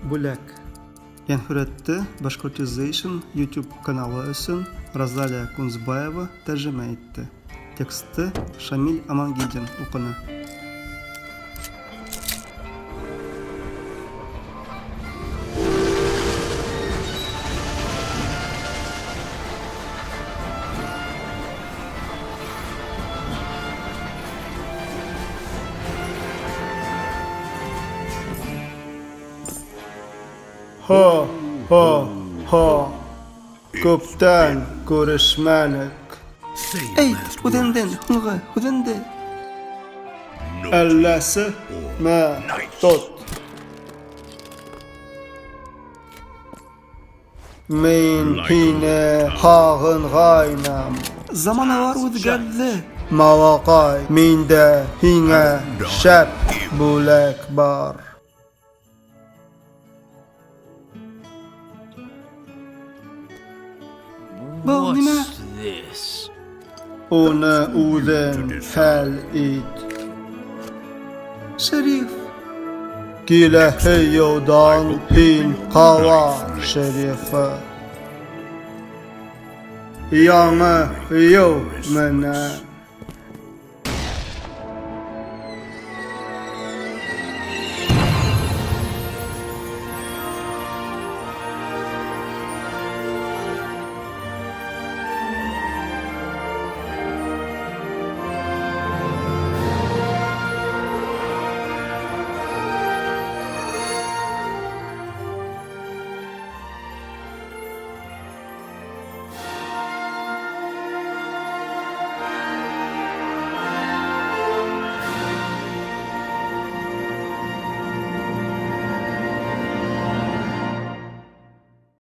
Бүләк. Йәнһүрәтте Bashkortization YouTube каналы өсөн Розалия Кунцбаева тәржемә итте. Текстты Шамил Амангилдин уҡыны. Һо, һо, һо. Күптән күрешмәнек. Әйт, үҙеңдең һуңғы һүҙеңде. Әлләсе, мә, тот. Мин һине һағынғайным. Заманалар үҙгәрҙе. Малаҡай, миндә һиңә шәп бүләк бар. Был нимә? Уны үҙең хәл ит. Шериф. Киләһе йылдан һин ҡала шерифы. Яңы йыл менән.